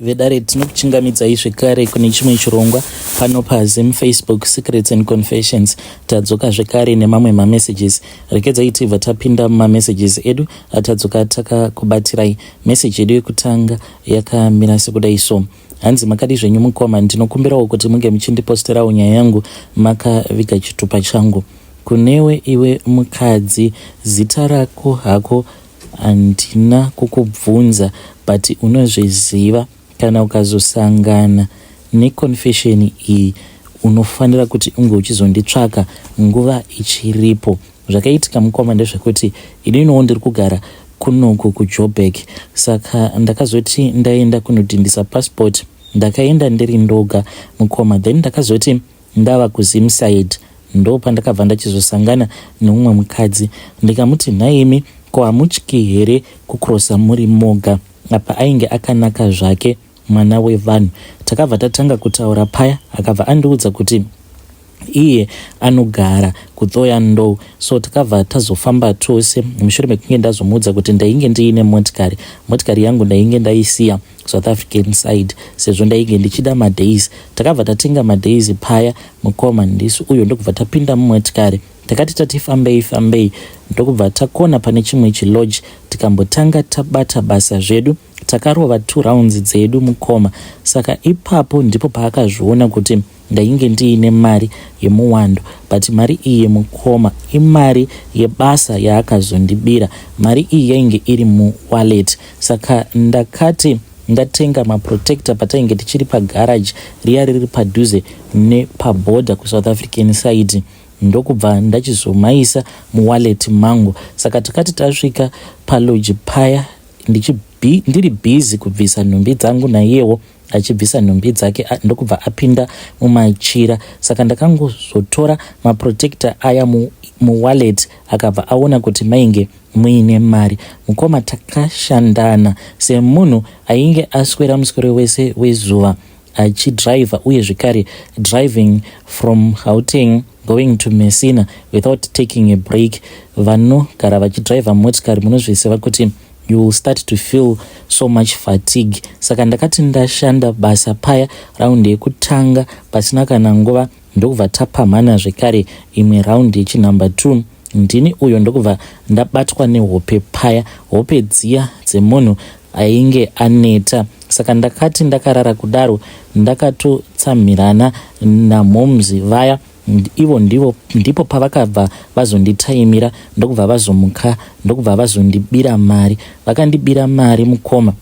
Vedare, tinokuchingamidzai zvekare kune chimwe chirongwa pano paZim Facebook Secrets and Confessions. Tadzoka zvekare nemamwe mamessages. Rekedzai tibva tapinda mumamessages edu atadzoka takakubatirai. Message yedu yekutanga yakamira sekudai so. Hanzi makadi zvenyu mukoma, ndinokumbirawo kuti munge muchindiposterawo nyaya yangu makaviga chitupa changu. Kunewe iwe mukadzi, zita rako hako handina kukubvunza but unozviziva kana ukazosangana neconfession iyi unofanira kuti unge uchizonditsvaka nguva ichiripo. Zvakaitika mukoma ndezvekuti ininiwo ndiri kugara kunoku kuJoburg, saka ndakazoti ndaenda kunodhindisa passport. Ndakaenda ndiri ndoga mukoma, then ndakazoti ndava kuZimside ndopandakabva ndachizosangana neumwe mukadzi, ndikamuti nhaimi ko hamutyi here kukrosa muri moga? Apa ainge akanaka zvake mwana wevanhu. Takabva tatanga kutaura paya, akabva andiudza kuti iye anogara kuThoyandou, so takabva tazofamba tose mushure mekunge ndazomuudza kuti ndainge ndiine motikari. Motikari yangu ndainge ndaisiya South African side sezvo ndainge ndichida madays. Takabva tatenga madays paya mukoma ndisu uyo, ndokubva tapinda mumotikari. Takati tati fambei fambei, ndokubva takona pane chimwe chilodge, tikambotanga tabata basa zvedu. Takarova 2 rounds dzedu mukoma. Saka ipapo ndipo paakazviona kuti ndainge ndiine mari yemuwando, but mari iyi mukoma imari yebasa yaakazondibira. Mari iyi yainge iri muwallet, saka ndakati ndatenga maprotector patainge tichiri pagarage riya riri padhuze nepabhodha kuSouth African side, ndokubva ndachizomaisa muwallet mangu. Saka takati tasvika palodge paya, ndiri busy kubvisa nhumbi dzangu, naiyewo achibvisa nhumbi dzake, ndokubva apinda mumachira. Saka ndakangozotora maprotector aya muwallet, akabva aona kuti mainge muine mari. Mukoma, takashandana semunhu ainge aswera muswero wese wezuva achidhiraivha, uye zvekare driving from Gauteng going to Messina without taking a break. Vanogara vachidhiraivha motikari munozviziva kuti you will start to feel so much fatigue. Saka ndakati ndashanda basa paya raundi yekutanga, pasina kana nguva ndokubva tapamhana zvekare imwe raundi yechinumber 2. Ndini uyo ndokubva ndabatwa nehope paya, hope dziya dzemunhu ainge aneta. Saka ndakati ndakarara kudaro ndakatotsamhirana namomzi vaya, ivo ndivo ndipo pavakabva vazonditaimira, ndokubva vazomuka, ndokubva vazondibira mari. Vakandibira mari mukoma,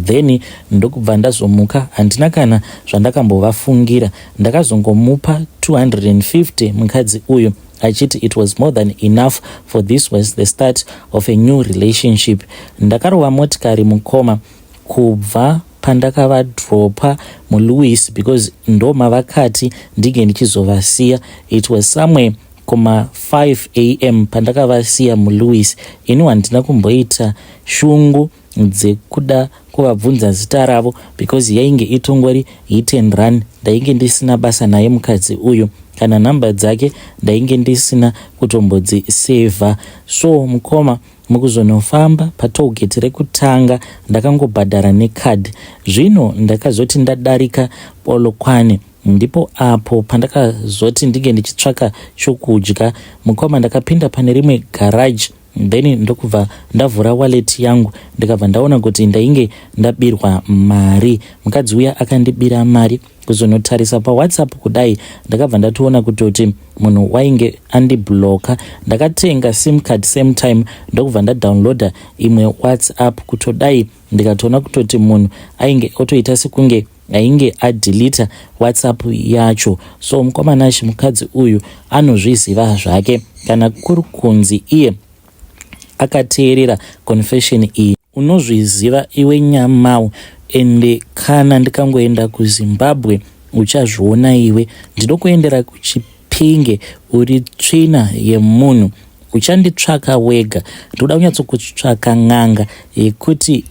then ndokubva ndazomuka. Handina kana zvandakambovafungira. Ndakazongomupa 250 mukadzi uyu achiti it was more than enough, for this was the start of a new relationship. Ndakarova motikari mukoma kubva pandakavadropa muLouis, because ndo mavakati ndinge ndichizovasiya. It was somewhere kuma 5 am pandakavasiya muLouis. Ini handina kumboita shungu dzekuda kuvabvunza zita ravo because yainge itongori hit and run. Ndainge ndisina basa naye mukadzi uyu, kana nhamba dzake ndainge ndisina kutombodzisevha. So mukoma, mukuzonofamba patollgate rekutanga ndakangobhadhara nekadhi. Zvino ndakazoti ndadarika Polokwane, ndipo apo pandakazoti ndinge ndichitsvaka chokudya. Mukoma, ndakapinda pane rimwe garage, then ndokubva ndavhura wallet yangu, ndikabva ndaona kuti ndainge ndabirwa mari. Mukadzi uya akandibira mari. Kuzonotarisa paWhatsApp kudai, ndakabva ndatoona kutoti munhu wainge andibloka. Ndakatenga sim card same time, ndokubva ndadownloada imwe WhatsApp kutodai, ndikatoona kutoti munhu ainge otoita sekunge ainge adelita WhatsApp yacho. So mukomanashi, mukadzi uyu anozviziva zvake. Kana kuri kunzi iye akateerera confession iyi, unozviziva iwe nyamau. Ende kana ndikangoenda kuZimbabwe uchazviona iwe. Ndinokuendera kuChipinge, uri tsvina yemunhu, uchanditsvaka wega. Ndoda kunyatsokutsvaka n'anga yekuti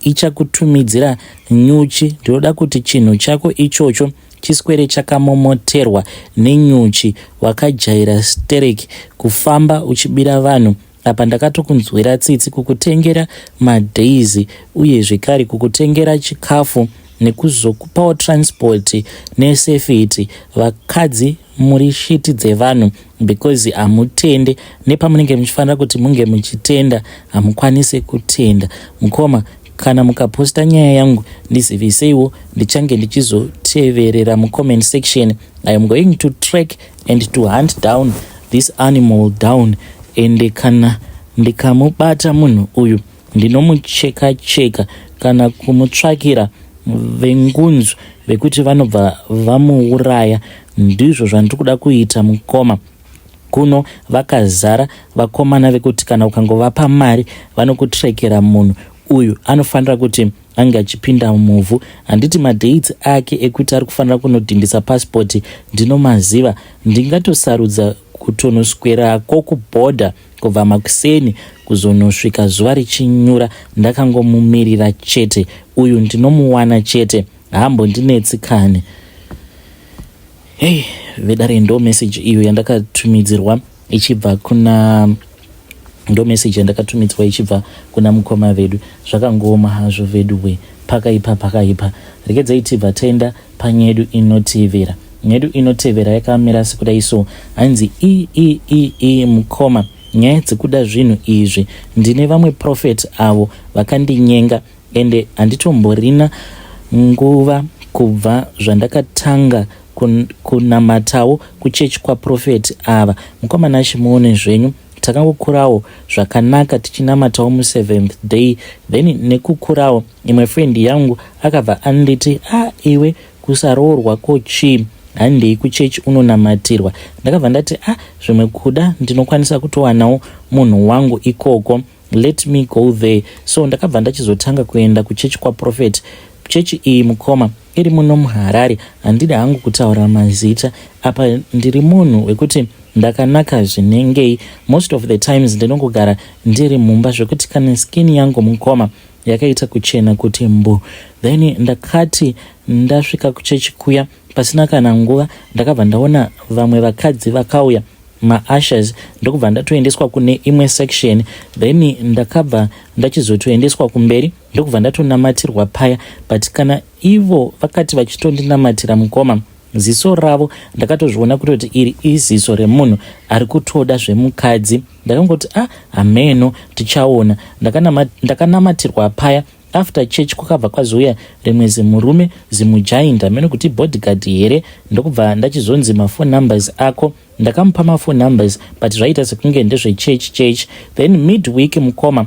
ichakutumidzira nyuchi. Ndinoda kuti chinhu chako ichocho chiswere chakamomoterwa nenyuchi. Wakajaira stereki kufamba uchibira vanhu. Apa ndakatokunzwira tsitsi kukutengera madays uye zvekare kukutengera chikafu nekuzokupawo transport nesafety. Vakadzi muri shiti dzevanhu because hamutende nepamunenge muchifanira kuti munge muchitenda, hamukwanisi kutenda. Mukoma, kana mukaposta nyaya yangu ndiziviseiwo, ndichange ndichizoteverera mucomment section. I am going to track and to hunt down this animal down, and kana ndikamubata munhu uyu ndinomucheka cheka kana kumutsvakira vengunzu vekuti vanobva vamuuraya. Ndizvo zvandiri kuda kuita, mukoma. Kuno vakazara vakomana vekuti kana ukangovapa mari vanokutrekera munhu uyu. Anofanira kuti ange achipinda muvhu. Handiti madates ake ekuti ari kufanira kunodhindisa pasipoti ndinomaziva? Ndingatosarudza kutonoswerako kubhodha kubva makuseni kuzonosvika zuva richinyura ndakangomumirira chete. Uyu ndinomuwana chete, haambondinetsi kani. Hei vedare, ndo message iyo yandakatumidzirwa ichibva kuna, ndo message yandakatumidzwa ichibva kuna mukoma vedu. Zvakangooma hazvo vedu we, pakaipa, pakaipa. Regedzai tibva taenda panyedu inotevera. Nyedu inotevera yakamira sekudai so, hanzi, "Eee, mukoma, nyaya dzekuda zvinhu izvi, ndine vamwe prophet avo vakandinyenga, ende handitomborina nguva kubva zvandakatanga kunamatawo kuchechi kwaprofeti ava. Mukoma Nashe, muone zvenyu, takangokurawo zvakanaka tichinamatawo muSeventh Day. Then nekukurawo, imwe friend yangu akabva anditi, 'A ah, iwe, kusaroorwa kochii? Handei kuchechi unonamatirwa.' Ndakabva ndati, 'A ah, zvimwe kuda ndinokwanisa kutowanawo munhu wangu ikoko. Let me go there.' So ndakabva ndachizotanga kuenda kuchechi kwaprofeti. Chechi iyi, mukoma, iri muno muHarare. Handidi hangu kutaura mazita apa. Ndiri munhu wekuti ndakanaka zvinengei. Most of the times ndinongogara ndiri mumba, zvekuti kana skin yangu, mukoma, yakaita kuchena kuti mbu. Then ndakati ndasvika kuchechi kuya, pasina kana nguva ndakabva ndaona vamwe vakadzi vakauya, maushers, ndokubva ndatoendeswa kune imwe section. Then ndakabva ndachizotoendeswa kumberi, ndokubva ndatonamatirwa paya. But kana ivo vakati vachitondinamatira, mukoma, ziso ravo ndakatozviona kutoti iri iziso remunhu ari kutoda zvemukadzi. Ndakangoti, 'Ah, hameno, tichaona.' Ndakanamatirwa paya. After church kwakabva kwazouya rimwe zimurume, zimugiant, hameno kuti bodyguard here, ndokubva ndachizonzi, 'Mafone numbers ako.' Ndakamupa mafone numbers, but zvaita sekunge ndezvechurch church. Then midweek, mukoma,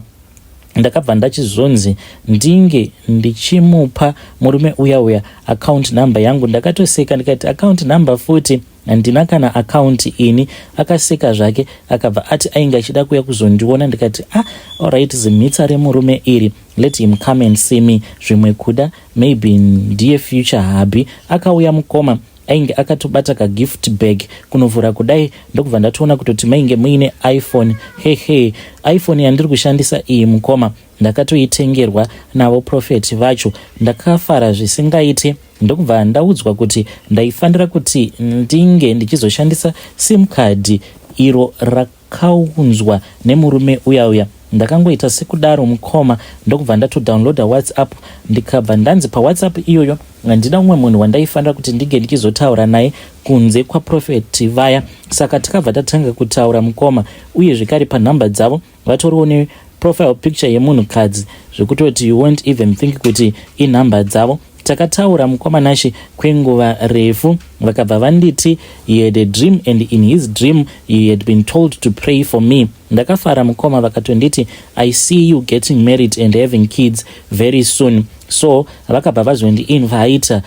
ndakabva ndachizonzi ndinge ndichimupa murume uya uya account number yangu. Ndakatoseka ndikati, 'Account number futi? Handina kana account ini.' Akaseka zvake, akabva ati ainge achida kuuya kuzondiona. Ndikati, 'Ah, alright, zimhitsa remurume iri, let him come and see me. Zvimwe kuda maybe ndiye future hubby.' Akauya, mukoma, ainge akatobata kagift bag. Kunovhura kudai, ndokubva ndatoona kutoti mainge muine iPhone. Hehe, iPhone yandiri kushandisa iyi, mukoma, ndakatoitengerwa navo profeti vacho. Ndakafara zvisingaiti, ndokubva ndaudzwa kuti ndaifanira kuti ndinge ndichizoshandisa SIM card iro rakaunzwa nemurume uya uya. Ndakangoita sekudaro, mukoma, ndokubva ndatodownloada WhatsApp. Ndikabva ndanzi paWhatsApp iyoyo handina umwe munhu wandaifanira kuti ndinge ndichizotaura naye kunze kwaprofeti vaya. Saka takabva tatanga kutaura, mukoma, uye zvekare panhamba dzavo vatoriwo neprofile picture yemunhukadzi, zvekutoti you won't even think kuti inhamba dzavo. Takataura, mukoma Nashe, kwenguva refu. Vakabva vanditi he had a dream, and in his dream he had been told to pray for me. Ndakafara, mukoma. Vakatonditi, 'I see you getting married and having kids very soon.' So vakabva vazondiinvita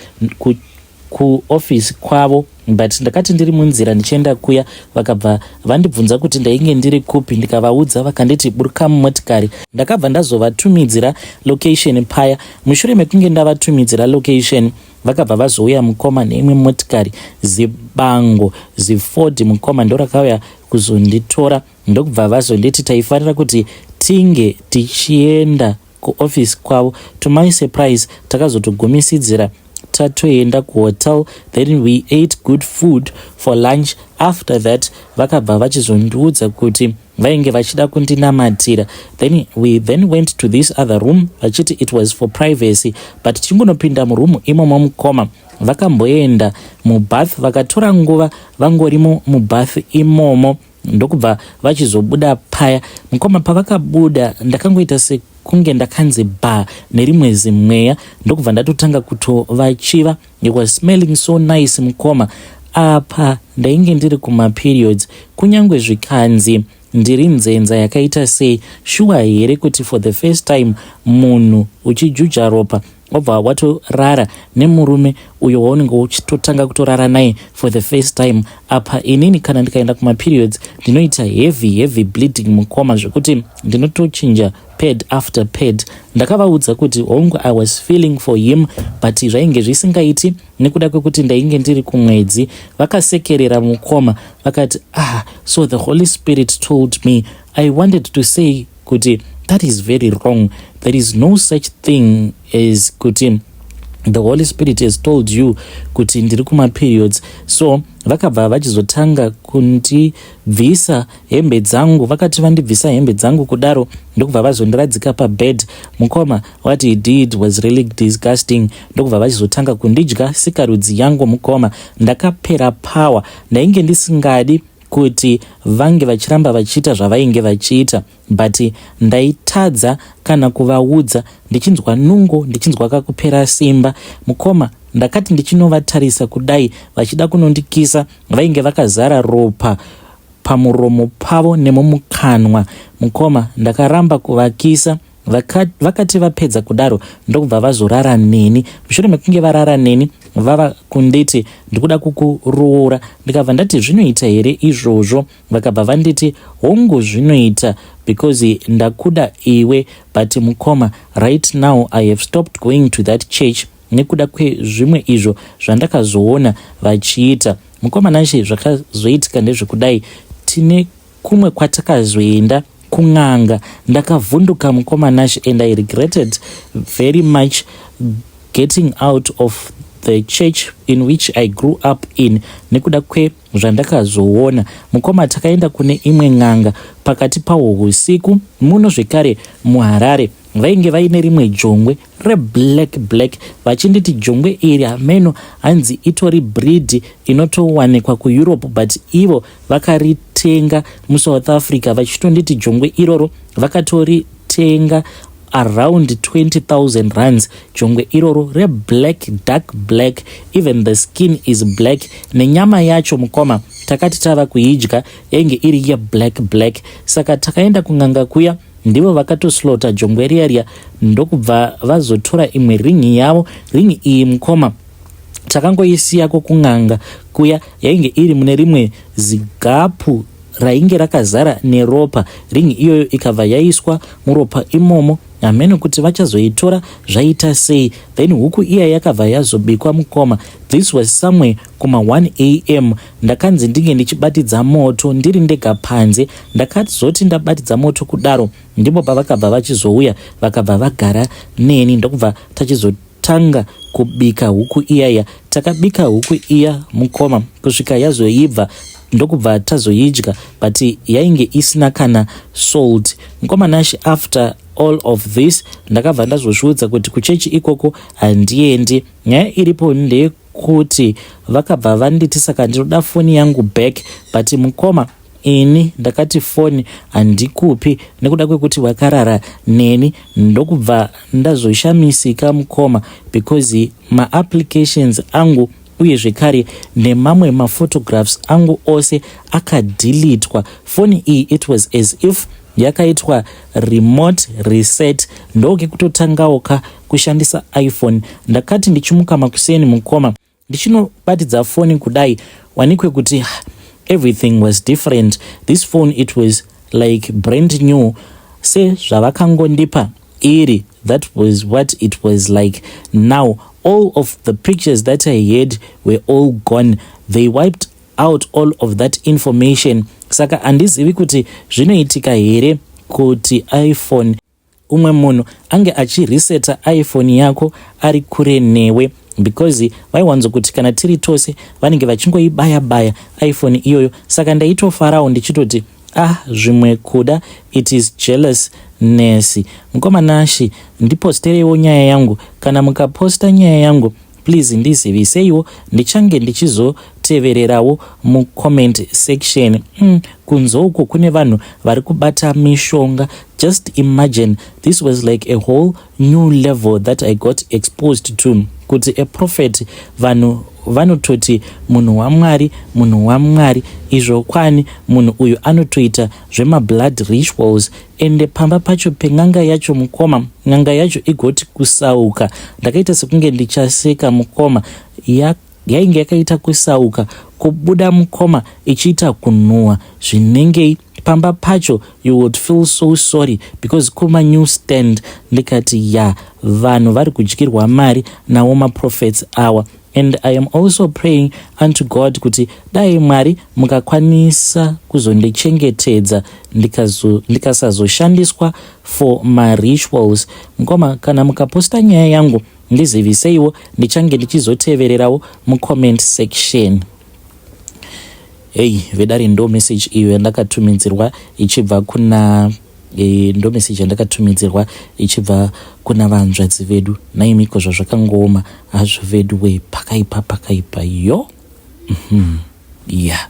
kuofisi kwavo, but ndakati ndiri munzira ndichienda kuya, vakabva vandibvunza kuti ndainge ndiri kupi. Ndikavaudza, vakanditi, 'Buruka mumotikari.' Ndakabva ndazovatumidzira location paya. Mushure mekunge ndavatumidzira location, vakabva vazouya, mukoma, neimwe motikari, zibango, ziFord, mukoma, ndo rakauya kuzonditora, ndokubva vazonditi taifanira kuti tinge tichienda kuofisi kwavo. To my surprise, takazotogumisidzira tatoenda kuhotel. Then we ate good food for lunch. After that vakabva vachizondiudza kuti Vainge vachida kundinamatira. Then we then went to this other room, vachiti it was for privacy, but tichingonopinda muroom imomo, mukoma, vakamboenda mubath, vakatora nguva vangorimo mubath imomo, ndokubva vachizobuda paya. Mukoma, pavakabuda ndakangoita sekunge ndakanzi ba nerimwe zimweya, ndokubva ndatotanga kutovachiva. It was smelling so nice, mukoma. Apa ndainge ndiri kumaperiods. Kunyange zvikanzi ndiri nzenza yakaita sei, shuwa here kuti for the first time munhu uchijuja ropa, wobva watorara nemurume uyo waunenge uchitotanga kutorara naye for the first time? Apa inini kana ndikaenda kumaperiods ndinoita heavy heavy bleeding, mukoma, zvekuti ndinotochinja pad after pad. Ndakavaudza kuti hongu, I was feeling for him, but zvainge zvisingaiti nekuda kwekuti ndainge ndiri kumwedzi. Vakasekerera, mukoma, vakati, "Ah, so the Holy Spirit told me." I wanted to say kuti that is very wrong. There is no such thing as kuti the Holy Spirit has told you kuti ndiri kumaperiods. So vakabva vachizotanga kundibvisa hembe dzangu. Vakati vandibvisa hembe dzangu kudaro, ndokubva vazondiradzika pabed. Mukoma, what he did was really disgusting. Ndokubva vachizotanga kundidya sikarudzi yangu. Mukoma, ndakapera power. Ndainge ndisingadi kuti vange vachiramba vachiita zvavainge vachiita, but ndaitadza kana kuvaudza, ndichinzwa nungo, ndichinzwa kakupera simba. Mukoma, ndakati ndichinovatarisa kudai vachida kunondikisa, vainge vakazara ropa pamuromo pavo nemumukanwa. Mukoma, ndakaramba kuvakisa. Vakati vapedza kudaro, ndokubva vazorara neni. Mushure mekunge varara neni, vava kunditi, "Ndikuda kukuroora." Ndikabva ndati, "Zvinoita here izvozvo?" Vakabva vanditi, "Hongu, zvinoita because ndakuda iwe." But mukoma, right now I have stopped going to that church nekuda kwezvimwe izvo zvandakazoona vachiita. Mukoma Nashe, zvakazoitika ndezvekudai: tine kumwe kwatakazoenda kun'anga. Ndakavhunduka, mukoma Nashe, and I regretted very much getting out of the church in which I grew up in nekuda kwezvandakazoona. Mukoma, takaenda kune imwe n'anga pakati pahwo usiku muno zvekare muHarare. Vainge vaine rimwe jongwe reblack black, vachinditi jongwe iri hameno hanzi itori breed inotowanikwa kuEurope, but ivo vakaritenga muSouth Africa, vachitonditi jongwe iroro vakatoritenga around 20,000 rands, jongwe iroro reblack, dark black. Even the skin is black. Nenyama yacho, mukoma, takati tava kuidya yainge iri yeblack black. Saka takaenda kun'anga kuya, ndivo vakatoslaughter jongwe riya riya, ndokubva vazotora imwe ringi yavo. Ringi iyi, mukoma, takangoisiyako kun'anga kuya. Yainge iri mune rimwe zigapu rainge rakazara neropa. Ringi iyoyo ikabva yaiswa muropa imomo. Hamene kuti vachazoitora zvaita sei. Then huku iya yakabva yazobikwa. Mukoma, this was somewhere kuma1 am. Ndakanzi ndinge ndichibatidza moto ndiri ndega panze. Ndakazoti ndabatidza moto kudaro, ndipo pavakabva vachizouya, vakabva vagara neni, ndokubva tachizotanga kubika huku iyaya. Takabika huku iya, mukoma, kusvika yazoibva, ndokubva tazoidya, but yainge isina kana salt. Mukoma Nash, after all of this ndakabva ndazozviudza kuti kuchechi ikoko handiendi. Nyaya iripo ndeyekuti vakabva vanditi, "Saka ndinoda foni yangu back." But mukoma, ini ndakati foni handikupi nekuda kwekuti wakarara neni. Ndokubva ndazoshamisika, mukoma, because maapplications angu uye zvekare nemamwe maphotographs angu ose akadhilitwa. Foni iyi, it was as if yakaitwa remote reset. Ndokekutotangawo ka kushandisa iPhone. Ndakati ndichimuka makuseni, mukoma, ndichinobatidza foni kudai, wanikwe kuti everything was different. This phone, it was like brand new. Sezvavakangondipa iri, that was what it was like now. All of the pictures that I had were all gone. They wiped out all of that information. Saka handizivi kuti zvinoitika here kuti iPhone, umwe munhu ange achireseta iPhone yako ari kure newe, because vaiwanzokuti kana tiri tose vanenge vachingoibaya baya iPhone iyoyo. Saka ndaitofarawo ndichitoti Ah, zvimwe kuda it is jealousness. Mukoma Nashy, ndipostereiwo nyaya yangu. Kana mukaposta nyaya yangu, please ndiziviseiwo, ndichange ndichizotevererawo mucomment section. Kunze uko kune vanhu vari kubata mishonga. Just imagine, this was like a whole new level that I got exposed to, kuti a prophet, vanhu vanototi munhu waMwari, munhu waMwari, izvo kwani munhu uyu anotoita zvemablood rituals. Ende pamba pacho pen'anga yacho, mukoma, n'anga yacho igoti kusauka, ndakaita sekunge ndichaseka, mukoma. Yainge yakaita kusauka kubuda, mukoma, ichiita kunhuhwa zvinengei. Pamba pacho you would feel so sorry because kuma new stand. Ndikati ya, vanhu vari kudyirwa mari nawo maprophets awa. And I am also praying unto God kuti dai Mwari mukakwanisa kuzondichengetedza, ndikasazoshandiswa for marituals. Mukoma, kana mukaposta nyaya yangu, ndiziviseiwo, ndichange ndichizotevererawo mucomment section. Hei vedare, ndo message iyo yandakatumidzirwa ichibva kuna ndo message yandakatumidzirwa ichibva kuna vanzvadzi vedu. Naimiko, zvazvakangooma hazvo vedu we, pakaipa, pakaipa yo. Yeah.